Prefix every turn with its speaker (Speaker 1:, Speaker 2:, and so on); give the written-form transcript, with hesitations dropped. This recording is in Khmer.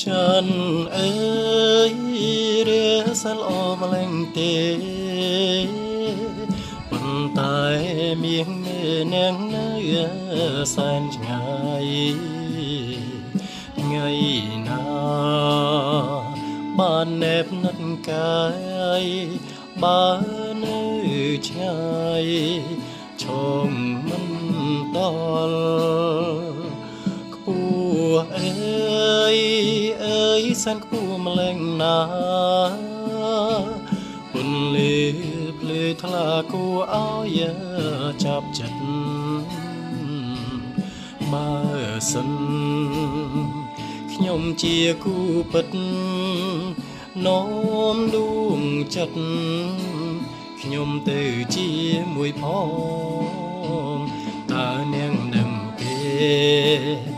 Speaker 1: ចិនអើយ រាសិលល្អម្លែងទេ ប៉ុន្តែមៀងមេនាងនៅសែនឆ្ងាយ ថ្ងៃណាបានណែបនិតកាយ បើនៅឆ្ងាយឈងមិនតល់ ខ្ពស់អើយអើយ សែនខ្ពស់ម្លែងណា ពុនលឺភ្លឺថ្លាគួឲ្យចាប់ចិត្ត បើសិនខ្ញុំជាគូពិត នោមដួងចិត្តខ្ញុំទៅជាមួយផង តើនាងដឹងទេ?